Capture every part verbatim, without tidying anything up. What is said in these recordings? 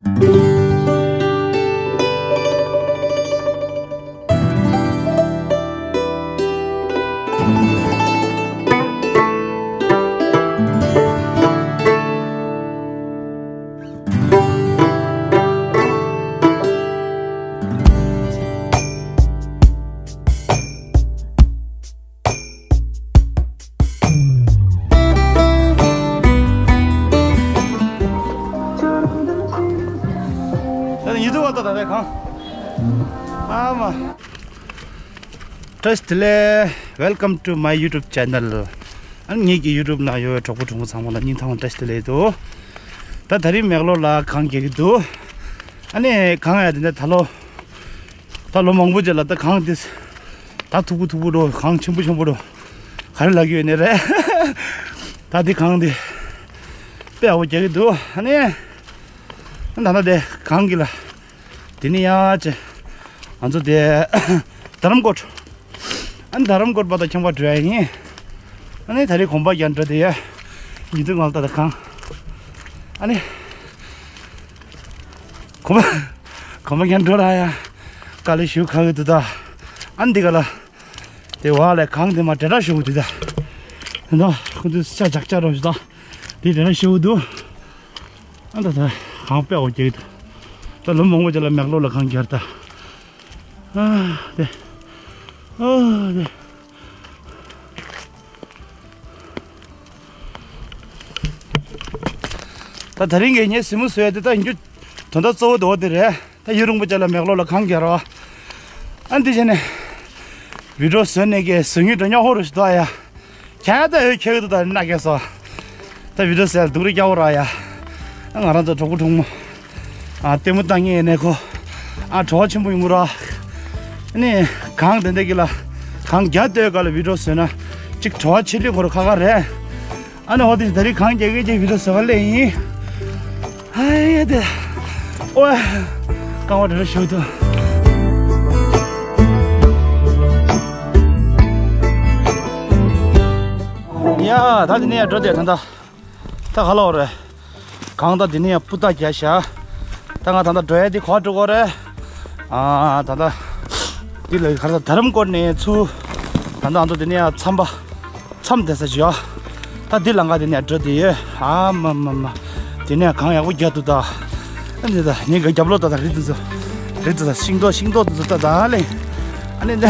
ད་ནི་ཡུ་ཊུབ་བ་ད་ད་རེད་གང་། ཨ་མ། བཀྲ་ཤིས་བདེ་ལེགས། Welcome to my YouTube channel. ཨ་ནི་ངེད་ཀྱི་ཡུ་ཊུབ་ནང་ཡོད་པའི་གྲོགས་པོ་གྲོགས་མོ་ཚང་མ་ལ་སྙིང་ཐག་པ་ནས་བཀྲ་ཤིས་བདེ་ལེགས་འདུག་ད་ད་རིང་མེག་ལོར་ལ་གངས་རྒྱག་གི་འདུག་ཨ་ནི་གངས་ཡ་དེ་འདྲ་ད་ལོ། ད་ལོ་མང་པོ་རྗེས་ལ་ད་གངས་འདི། ད་མཐུག་པོ་མཐུག་པོ་འགྲོ། གངས་ཆེན་པོ་ཆེན་པོ་འགྲོ། ག་རེ་ལབ་ཀྱི་ཡོད་ནི་རེད། ད་འདི་གངས་འདི། དཔེ་ཡག་པོ་རྒྱག་གི་འདུག་ཨ་ནི། ད་ད་དེ་གངས་ཀྱི་ལ། དེ་ནི་ཡ་ཅེ། ང་ཚོ་དེ། རྡ་རམ་ཀོཊ། ཨ་ནི་རྡ་རམ་ཀོཊ་བར་དུ་ཁྱམས་པ་འགྲོ་ཡ་ཡིན། ཨ་ནི་ད་རེས་གོམ་པ་རྒྱག་འགྲོ་དེ་ཡ། ཉི་དུ་ང་ལ་ད་ད་གངས། ཨ་ནི། གོམ་པ། གོམ་པ་རྒྱག་འགྲོ་ར་ཡ། དཀའ་ལས་ཞེ་པོ་ཁག་གི་འདུག་ད། ཨ་ནི་འདི་ག་ལ། དེ་བ་ལས་གངས་དེ་མ་དྲིལ་བསྒྲགས་ཞུ་དུས་ད། དེ་ད་ཁོ་ཚོས་ཤ་རྒྱགས་རྒྱགས་རོགས་ཞུ་ད། དེ་དྲིལ་བསྒྲགས་ཞུ་འདུག་ཨ་ད་ད་གངས་དཔེ་འོ་རྒྱག་གི་འདུག་ད་ལོ་མང་པོ་རྗེས་ལ་མེག་ལོར་ལ་གངས་རྒྱག་ད། ཨ་དེ། ཨ་དེ། ད་ད་རིང་གི་ངའི་གཟིགས་མོ་བཟོ་ཡ་དེ་ད་ཡིན་རྒྱུ་དོན་དག་གཙོ་བོ་དེ་འོ་དེ་རེད། ད་ཡུན་རིང་པོ་ཅིག་ལ་མེག་ལོར་ལ་གངས་རྒྱག་རོགས། ཨ་འདི་བྱས་ནས་བི་ཌིའོ་བཟོས་ནས་ཀྱི་བཟོ་མཁན་འགྲོ་ཉག་ཧོ་རུ་ཞིག་འདུག་ཨ་ཡ། ཁྱད་ད་འོས་ཁྱེད་ཀྱི་འདུག་ད་ན་ཀྱེ་སོ། ད་བི་ཌིའོ་བཟོས་ལ་སྡུག་རུ་རྒྱག་རོགས་ཨ་ཡ། ང་རང་ཚོ་གྲོགས་པོ་གྲོགས་མོ། ཨ་ལྟད་མོ་ལྟ་མཁན་ཡིན་ནས་ཁོ། ཨ་བྲོ་བ་ཆེན་པོ་ཡོང་གི་ར། ཨ་ནི་གངས་དེ་འདྲ་གི་ལ། གངས་རྒྱག་སྡོད་ག་ལ་བི་ཌིའོ་བཟོས་ན། གཅིག་བྲོ་བ་ཆེ་ལོས་ཁོ་ར་ཁ་ཁ་རེད། ཨ་ནི་ཧོ་དེ་ད་རིང་གངས་རྒྱག་གི་རྗེས་བི་ཌིའོ་བཟོ་ག་སླེབས་ཡིན། ཨ་ཡ་དེ། ཨོ། རྐང་པ་དྲིལ་བསྒྲགས་ཞུ་འདུག་ཡ་ད་དེ་ནས་ཡར་འགྲོ་དེ་ད་ད། ད་ག་ལ་འོ་རེད། གངས་ད་དེ་ནས་ཡར་སྤུ་ཏ་རྒྱག་ཤག་ད་ང་ད་ད་འགྲོ་ཡ་དེ་ག་པར་འགྲོ་དགོས་རེད། ཨ་ད་ད། དེ་ལ་ག་རེ་ད་རྡ་རམ་ཀོཊ་ནས་ཚུར། ད་ད་ང་ཚོ་དེ་ནས་ཡར་མཚམས་པ། མཚམས་བསྡད་ས་ཅིག་ཡོད། ད་འདི་ལམ་ཁ་དེ་ནས་འགྲོ་དེ་ཡོད། ཨ་མ་མ་མ། དེ་ནས་གངས་ཡག་པོ་རྒྱག་འདུག་ད། ཨ་འདི་ད་ངའི་ག་རྒྱབ་ལོགས་ད་ད་རི་དེ་ཚོ། རི་དེ་ཚོ་ཤིང་ཏོག་ཤིང་ཏོག་དེ་ཚོ་ད་ད་ལེ། ཨ་ནི་ད།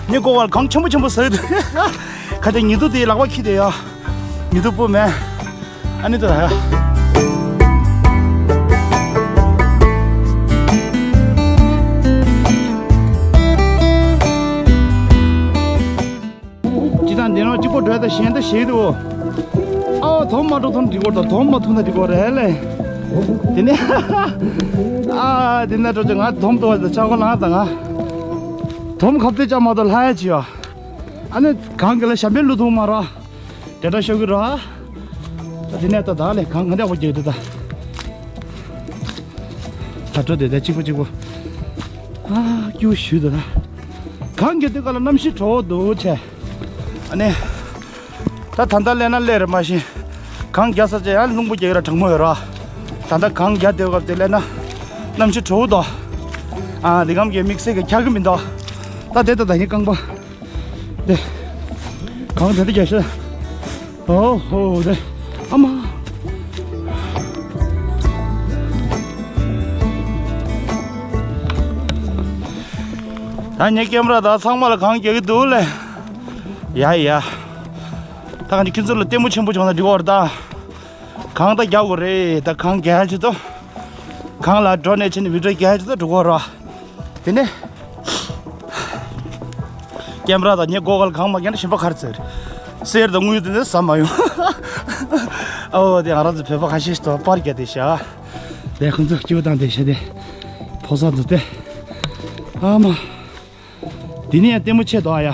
ངའི་ཀོ་བ་ལ་གངས་ཆེན་པོ་ཆེན་པོ་ཟེར་འདུག་ཁ་ཏ་ཉི་གདུགས་དེ་ལག་པ་འཁྱེར་དེ་ཡོད། ཉི་གདུགས་སྤུ་མེད། ཨ་ནི་ད། ཅི་དང་འདི་ནང་གཅིག་པོ་འགྲོ་ད་གཞན་ད་ཞིག་འདུག་ཨའོ་དོམ་མ་འགྲོ་ཐོན་འགྲིག་གོ་ད་དོམ་མ་ཐུག་ན་འགྲིག་གོ་རེད་ལེ། དེ་ནས་ཨ་དེ་ན་འགྲོ་ཅི་ང་དོམ་ཏོ་བ་ད་ཆ་གོ་ལང་ད་ང་དོམ་ཁབ་ཏེ་ཅག་མ་ཏོ་ལྷ་ཡ་ཅི་ཡ། ཨ་ནི་གང་གི་ལ་ཞབས་པད་ལུ་ཐུང་མ་ར། དེ་འདྲ་ཤོད་ཀྱི་ར། ད་དེ་ནས་ད་ད་ལས་གང་ག་འདྲ་བོ་རྒྱག་འདུག་ད། ད་འགྲོ་དེ་ད་གཅིག་པོ་གཅིག་པོ། ཨ་སྐྱུ་ཞུས་འདུག་ད། གང་གི་དུས་ག་ལ་གནམ་གཤིས་དྲོ་བོ་འདུག་ཆེ། ཨ་ནི། ད་ད་ལྟ་སླེབས་ན་སླེབས་རེད་མ་གཞི། གང་རྒྱག་ས་ཅེ་ཡང་རླུང་བུ་རྒྱག་ར་གྲང་མོ་ཡོད་ར། ད་ལྟ་གང་རྒྱག་དུས་སྐབས་དེ་སླེབས་ན། གནམ་གཤིས་དྲོ་བོ་འདུག་ཨ་འདི་གམ་གྱི་དམིགས་བསལ་གྱི་འཁྱག་གི་མི་འདུག་ད་དེ་ད་ད་ངའི་རྐང་པ། དེ། གང་དེ་འདྲ་རྒྱག་ཤག་ཨོ་ཧོ་དེ། ཨ་མ། ད་ངའི་ཀེམ་ར་ད་ཚང་མ་ལ་གང་རྒྱག་གི་འདུག་ལེ། ཡ་ཡ། ད་གང་ཅི་ཁྱེད་ཚོ་ལ་ལྟད་མོ་ཆེན་པོ་བྱུང་ན་འགྲིག་གོ་ར་ད། གང་ད་རྒྱག་དགོས་རེད་ད་གང་རྒྱག་ཆེད་དུ། གང་ལ་འགྲོ་ནས་ཕྱིན་ནས་བི་ཌིའོ་རྒྱག་ཆེད་དུ་འགྲོ་གོ་ར། དེ་ནས། ཀེམ་ར་དང་ངའི་སྒོ་ཁར་གང་མ་བརྒྱབ་ན་གཞན་པ་ག་རེ་ཟེར། གསེར་དང་དངུལ་དེ་ཚོ་ཟ་མ་ཡོང་། ཨོ་དེ་ང་རང་ཚོ་བོད་པ་ཁ་ཤས་ཤིག་ཏུ་པར་རྒྱག་དེ་བཞག་དེ་ཁོང་ཚོ་སྐྱིད་པོ་བཏང་དེ་བཞག་དེ། ཕོ་གསར་ཚོ་དེ། ཨ་མ། དེ་ནས་ཡང་ལྟད་མོ་ཆེ་དོ་ཨ་ཡ།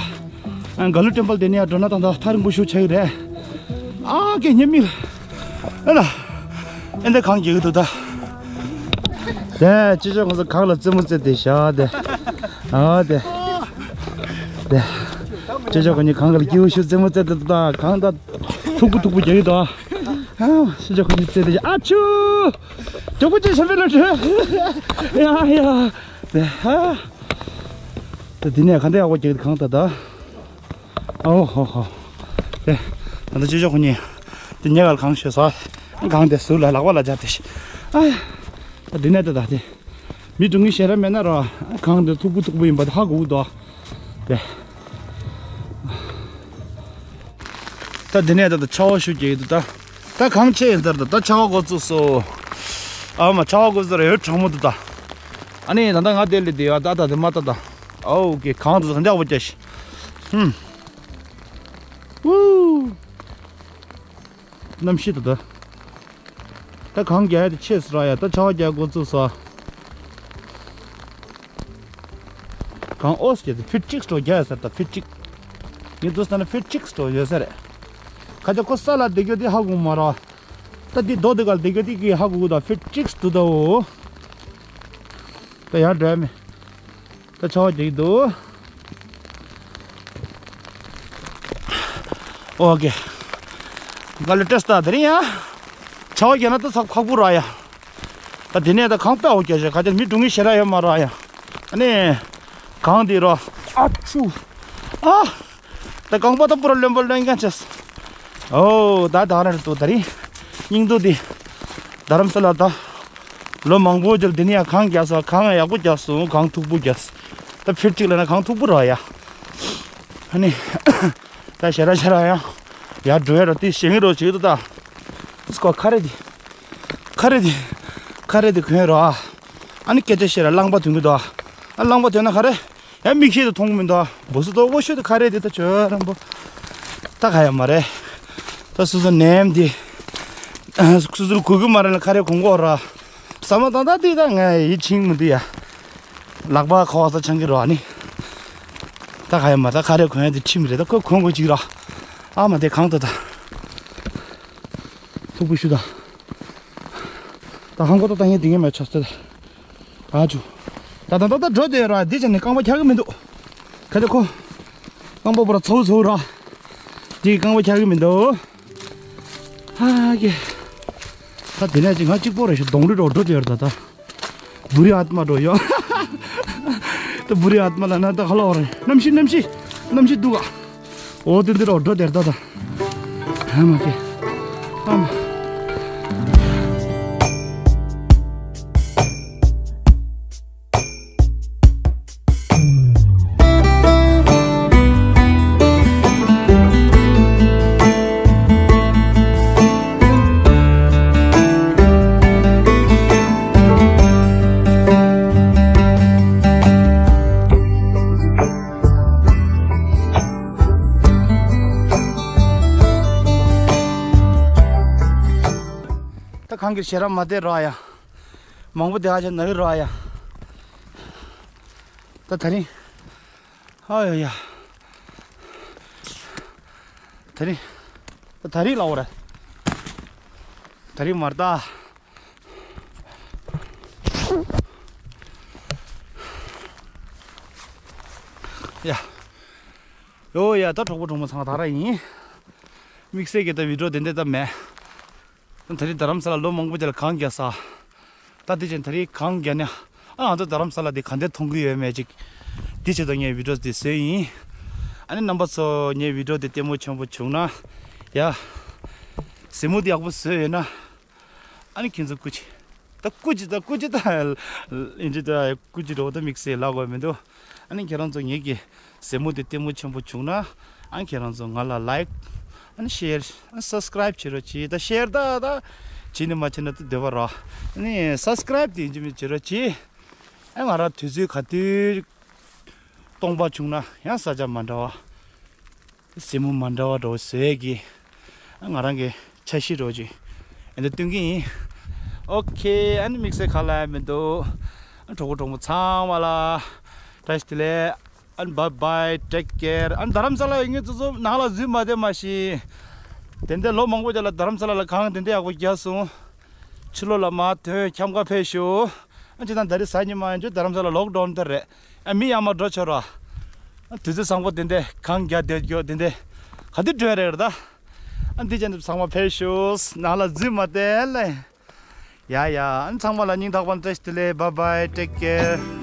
ཨ་ག་ལུ་ཊེམ་པལ་དེ་ནས་ཡང་འགྲོ་ན་ད་ད་ཐག་རིང་པོ་ཞིག་ཆགས་ཀྱི་རེད། ཨ་ཀེ་ཉེ་མི། ཨ་ལ། ཨེ་འདི་གང་རྒྱག་གི་འདུག་ད། དེ་ཅི་ཅོ་ཁོང་ཚོ་གང་ལ་རྩེད་མོ་རྩེ་དེ་བཞག་དེ། ཨ་དེ། དེ། ཅི་ཅོ་ཁོང་གཉིས་གང་ལ་སྐྱིད་པོ་ཞིག་རྩེད་མོ་རྩེ་དེ་འདུག་ད་གང་ད། མཐུག་པོ་མཐུག་པོ་རྒྱག་གི་འདུག་ཨ། ཅི་ཅོ་ཁོང་གཉིས་རྩེ་དེ་བཞག་ཨ་ཆུ། ཇོ་བོ་རྗེ་ཞབས་པད་བློ་གྲོས། ཡ་ཡ། དེ་ཧ། དེ་འདི་ནས་ག་འདྲ་ཡག་པོ་རྒྱག་གི་གང་ལྟ་ད། ཨོ་ཧོ་ཧོ། དེ་ད་ལྟ་ཅོ་ཅོ་ཁོ་གཉིས་དེ་ཉེ་གར་གང་ཤོད་ས། གང་དེ་ཟུར་ལ་ལག་པ་ལ་སྦྱར་ཏེ་ཤི། ཨ་ཡ། ད་འདི་ནས་ད་ད་དེ་མི་སྡུག་བསྔལ་ཞེ་དྲག་མེད་ན་ར། གང་དེ་མཐུག་པོ་མཐུག་པོ་ཡིན་པ་དེ་ཧ་གོ་གི་འདུག་དེ། ད་འདི་ནས་ད་ད་ཆར་པ་ཤུགས་རྒྱག་གི་འདུག་ད། ད་གངས་ཆེ་ཡིན་ཚར། ད་ད་ཆར་པ་འགོ་བཙུགས་སོ། ཨ་མ་ཆར་པ་འགོ་བཙུགས་རེད། གྲང་མོ་འདུག་ད། ཨ་ནི་ད་ད་ང་དེ་ལས་དེ་ཡ་ད་ད་དེ་མ་ད་ད། ཨོ་ཀེ་གངས་འདུག་ད་འདྲ་བོ་རྒྱག་ཤི། ཧུམ། ཝུ། གནམ་གཤིས་ད་ད། ད་གངས་རྒྱག་ཡ་དེ་ཆེ་སོ་ར་ཡ། ད་ཆར་པ་རྒྱག་འགོ་བཙུགས་སོ། གངས་ཨོ་སྐྱེ་དེ་ཕིཊ་གཅིག་སྤྲོ་རྒྱག་ཡ་ཟེར། ད་ཕིཊ་གཅིག་ངས་འདུག་ས་ན་ཕིཊ་གཅིག་སྤྲོ་ཡོད་ས་རེད། ཁ་ཅག་ཁོ་ས་ལ་བསྡད་རྒྱུ་དེ་ཧ་གོ་མ་ར། ད་འདི་རྡོ་དེ་ག་ལ་བསྡད་རྒྱུ་དེ་གི་ཧ་གོ་གི་ད། ཕིཊ་གཅིག་འདུག་ད། འོ་ད་ཡར་འགྲོ་ཡ་མེད། ད་ཆར་པ་རྒྱག་གི་འདུག་ཨོ་ཀེ། ག་ལེ་ཏེས་ད་དེ་རིང་ཡ། ཆར་པ་རྒྱག་ན་ད་ཚ་ཁག་པོ་ར་ཡ། ད་དེ་ནས་ད་གངས་དཔེ་འོ་རྒྱག་ཤག་ཁ་ཅག་མི་སྡུག་བསྔལ་ཞེ་དྲག་ཡོད་མ་ར་ཡ། ཨ་ནི། གངས་འདི་ར། ཨ་ཆུ། ཨ། ད་རྐང་པ་ད་པུ་ར་རློན་པ་རློན་མཁན་བྱས། ཨོ་ད་ད་ར་ཏོ་ད་རིང་། སྙིང་སྡུག་འདི། རྡ་རམ་ས་ལ་ད། ལོ་མང་པོ་རྗེས་འདི་ནས་ཡང་གངས་རྒྱག་ས། གངས་ཡག་པོ་རྒྱག་སོང་། གངས་མཐུག་པོ་རྒྱག་ས། ད་ཕིཊ་གཅིག་ལ་ན་གངས་མཐུག་པོ་ར་ཡ། ཨ་ནི། ད་ཞེ་དྲག་ཞེ་དྲག་ཡང་། ཡར་འགྲོ་ཡ་ར་དེ་ཞེ་ངེས་རོ་བྱེད་ཀྱི་འདུག་ད། སྐོར་ཁ་རེ་དེ། ཁ་རེ་དེ། ཁ་རེ་དེ་གོན་རོ། ཨ་ནི་སྐད་ཆ་བཤད་ར་རླངས་པ་ཐོན་གྱི་འདུག་ཨ་རླངས་པ་ཐོན་ན་ག་རེ། ཡང་མིག་ཤེལ་དུ་མཐོང་གི་མི་འདུག་འབུ་སུ་ཏོ་འོ་ཤོད་དུ་ཁ་རེ་དེ་ད་ཆོས་རམ་པོ། ད་ག་ཡ་མ་རེད། ད་སུ་སུ་ནེམ་དེ། སུ་སུ་གུ་གུ་མ་རེད་ལ་ཁ་རེ་གོན་གོ་ར། ས་མ་ཏང་ད་དེ་ད་ང་ཡི་ཆིང་མི་འདུག་ཡ། ལག་པ་ཁ་བ་ས་ཆང་གི་རོ་ཨ་ནི། ད་ག་ཡ་མ་ད་ཁ་རེ་གོན་ཡ་དེ་ཁྲིམས་རེད། ད་ཁོས་གོན་གོ་ཅིག་ར། ཨ་མ་དེ་གང་ད་ད། ཐུག་པོ་ཤུ་ད། ད་ཧང་གོ་ད་ད་ངས་དེ་ངས་མ་ཆོག་ད། ཨ་ཅུ། ད་ད་ད་ད་འགྲོ་དེ་ར་འདི་ཅན་ནི་རྐང་པ་འཁྱག་གི་མི་འདུག་ཁ་ཅིག་ཁོ། རྐང་པ་པོ་ར་ཚོ་ཚོ་ར། དེ་རྐང་པ་འཁྱག་གི་མི་འདུག་ཨ་ཀེ། ད་དེ་ནས་ཅིག་ང་གཅིག་པོ་རེ་ཞིག་གདོང་རི་རོ་འགྲོ་དེ་ར་ད་ད། བུ་རི་ཨ་ཏྨ་འགྲོ་ཡོ། ད་བུ་རི་ཨ་ཏྨ་ལ་ན་ད་ཧ་ལོ་རེ། གནམ་གཤིས་གནམ་གཤིས་གནམ་གཤིས་འདུག་ག་འོ་དེ་འདི་རོ་འགྲོ་དེ་ར་ད་ད། ཨ་མ་ཀེ། ཨ་མ། ད་གང་གི་ཞེ་ར་མ་བསྡད་ར་ཡ། མང་པོ་བསྡད་ཨ་ཅག་ན་གི་ར་ཡ། ད་ད་རིང་། ཨ་ཡ་ཡ། ད་རིང་། ད་ད་རིང་ལ་འོ་ར། ད་རིང་མར་ད། ཡ། ཡོ་ཡ་ད་གྲོགས་པོ་གྲོགས་མོ་ཚང་མ་ད་ར་ཡིན། དམིགས་བསལ་གྱི་ད་བི་ཌིའོ་དེ་འདྲ་ད་མེད། ད་རིང་རྡ་རམ་ས་ལ་ལོ་མང་པོ་ཅིག་ལ་གངས་རྒྱག་ས། ད་དེ་ཅན་ད་རིང་གངས་རྒྱག་ནས་ཨ་ང་ཚོ་རྡ་རམ་ས་ལ་དེ་ག་འདྲ་མཐོང་གི་ཡོད་མེད་ཅིག་དེ་ཆེད་དུ་ངས་བི་ཌིའོ་དེ་བཟོས་ཡིན། ཨ་ནི་རྣམ་པ་ཚོ་ངའི་བི་ཌིའོ་དེ་ལྟད་མོ་ཆེན་པོ་བྱུང་ན་ཡ། གཟིགས་མོ་དེ་ཡག་པོ་བཟོས་ཡོད་ན། ཨ་ནི་ཁྱེད་ཚོ་སྐུ་མཁྱེན། ད་སྐུ་མཁྱེན་ད་སྐུ་མཁྱེན་ད། ཨིན་ཇི་ད་སྐུ་མཁྱེན་འགྲོ་ད་དམིགས་བསལ་ལབ་དགོས་མི་འདུག་ཨ་ནི་ཁྱེད་རང་ཚོ་ངེད་ཀྱི་གཟིགས་མོ་དེ་ལྟད་མོ་ཆེན་པོ་བྱུང་ན། ཨ་ནི་ཁྱེད་རང་ཚོ་ང་ལ་ལའིཀ་ཨ་ནི་ཤེར་ཨ་ནི་སབ་སི་ཀ་རའིབ་བྱེད་རོགས་གྱིས། ད་ཤེར་ད་ད་བྱེད་ནི་མ་བྱེད་ན་ད་འདོད་པ་རོ། ཨ་ནི་སབ་སི་ཀ་རའིབ་དེ་ཡིན་གཅིག་མིན་གཅིག་བྱེད་རོགས་གྱིས། ཨ་ང་རང་དུས་ཚོད་ག་དུས་སྟོང་པ་བྱུང་ན་ཡང་ས་ཆ་མ་འདྲ་བ། གཟིགས་མོ་མ་འདྲ་བ་འགྲོ་བཟོས་ཀྱི། ང་རང་གི་འཆར་གཞི་རོ་ཅིག་ཨེ་འདི་སྟོན་གྱི་ཡིན། ཨོ་ཁེ། ཨ་ནི་དམིགས་བསལ་ག་ལ་ཡང་མི་འདུག་ཨ་གྲོགས་པོ་གྲོགས་མོ་ཚང་མ་ལ་བཀྲ་ཤིས་བདེ་ལེགས། ཨ་ནི་བཱའི་བཱའི། ཊེག་ཀེར། ཨ་ནི་རྡ་རམ་ས་ལ་ཡོད་མཁན་ཚོ་ཚོ་ནང་ལ་འཛུལ་མ་བསྡད་མ་ཤི། དེ་འདྲ་ལོ་མང་པོ་རྗེས་ལ་རྡ་རམ་ས་ལ་ལ་གངས་དེ་འདྲ་ཡག་པོ་རྒྱག་སོང་། ཕྱི་ལོགས་ལ་མར་ཐོན་འཁྱམ་ཁ་ཕེབས་ཤོག་ཨ་ཅེ་དང་ད་རེས་གཟའ་ཉི་མ་ཡིན་རྒྱུ་རྡ་རམ་ས་ལ་ལོག་ཌའུན་དེ་རེད། ཨ་མི་ཡར་མར་འགྲོ་ཆོག་ར། ཨ་དུས་ཚོད་བཟང་པོ་དེ་འདྲ་གངས་རྒྱག་བསྡད་རྒྱུ་དེ་འདྲ་ག་དུས་འགྲོ་ཡ་རེད་ད། ཨ་འདི་ཅན་དུ་ཚང་མ་ཕེབས་ཤོག་ནང་ལ་འཛུལ་མ་བསྡད་ལེ། ཡ་ཡ། ཨ་ནི་ཚང་མ་ལ་སྙིང་ཐག་པ་ནས་བཀྲ་ཤིས་བདེ་ལེགས། Bye bye, take care.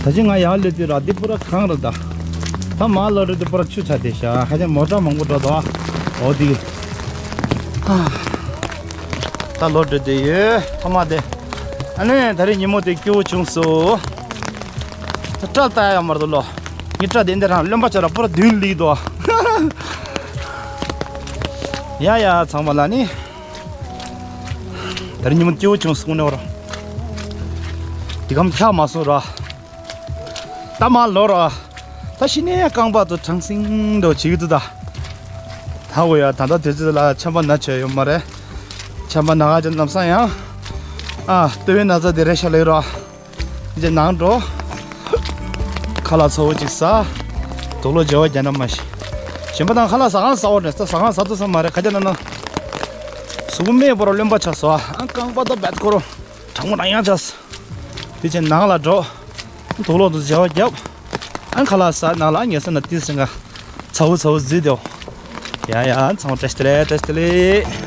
ད་ཅི་ང་ཡར་སླེབས་དུས་ར་འདི་པུ་ར་གངས་རེད་ད། ད་མར་ལོག་དུས་པུ་ར་ཆུ་ཆགས་བསྡད་ཤག་ཧ་ཅང་མོ་ཊ་མང་པོ་འགྲོ་འདུག་འོ་དེ། ད་ལོག་འགྲོ་བསྡད་ཡོད་ཐ་མ་དེ། ཨ་ནི་ད་རེས་ཉིན་མོ་དེ་སྐྱིད་པོ་བྱུང་སོང་། ད་སྐྲ་ལྟ་ཡ་ཡོད་མ་རེད་ལོ། ངའི་སྐྲ་དེ་འདི་རང་རློན་པ་ཆགས་ར་པུ་ར་མདུན་ལུས་འདུག་ཡ་ཡ་ཚང་མ་ལ་ནི། ད་རེས་ཉིན་མོ་སྐྱིད་པོ་བྱུང་སོང་ནས་བར། དེ་གམ་འཁྱག་མ་སོང་ར། ད་མར་ལོག་ར། ད་ཕྱི་ནས་རྐང་པ་དུ་གྲང་སིང་འདྲ་བྱེད་ཀྱི་འདུག་ད། ད་འོ་ཡ་ད་ལྟ་དུས་ཚོད་ལ་ཆམ་པ་ན་བྱས་ཡོད་མ་རེད། ཆམ་པ་ན་ག་ཅན་ལམ་སང་ཡང་། ཨ་ལྟོ་བའི་ན་ཚ་དེ་རེད་ཤག་ལེགས་ར། ཅེས་ནང་འགྲོ། ཁ་ལག་ཚ་བོ་ཅིག་ཟ། དུག་ལོག་བརྗེ་བ་རྒྱག་ན་མ་ཤི། གཞན་པ་དང་ཁ་ལག་ཟ་ཁང་ཟ་བོ་རེད་ཟ་ཁང་ཟ་ཐུབ་ས་མ་རེད་ཁ་རྒྱ་ན་ན། གཟུགས་པོ་རྨས་པོ་ར་རློན་པ་ཆགས་སོ་ཨ་རྐང་པ་ད་བད་ཁོ་རོ། གྲང་མོ་རང་ཡང་ཆགས། དེ་ཕྱིར་ནང་ལ་འགྲོ། དུག་ལོག་དུ་བརྗེ་བ་རྒྱབ། ཨ་ཁ་ལག་ཟ་ནང་ལ་ཉལ་ས་ན་ཏིལ་སེང་ག་ཚ་བོ་ཚ་བོ་བཟི་དེའོ། ཡ་ཡ་ཚང་མ་བཀྲ་ཤིས་བདེ་ལེགས་བཀྲ་ཤིས་བདེ་ལེགས།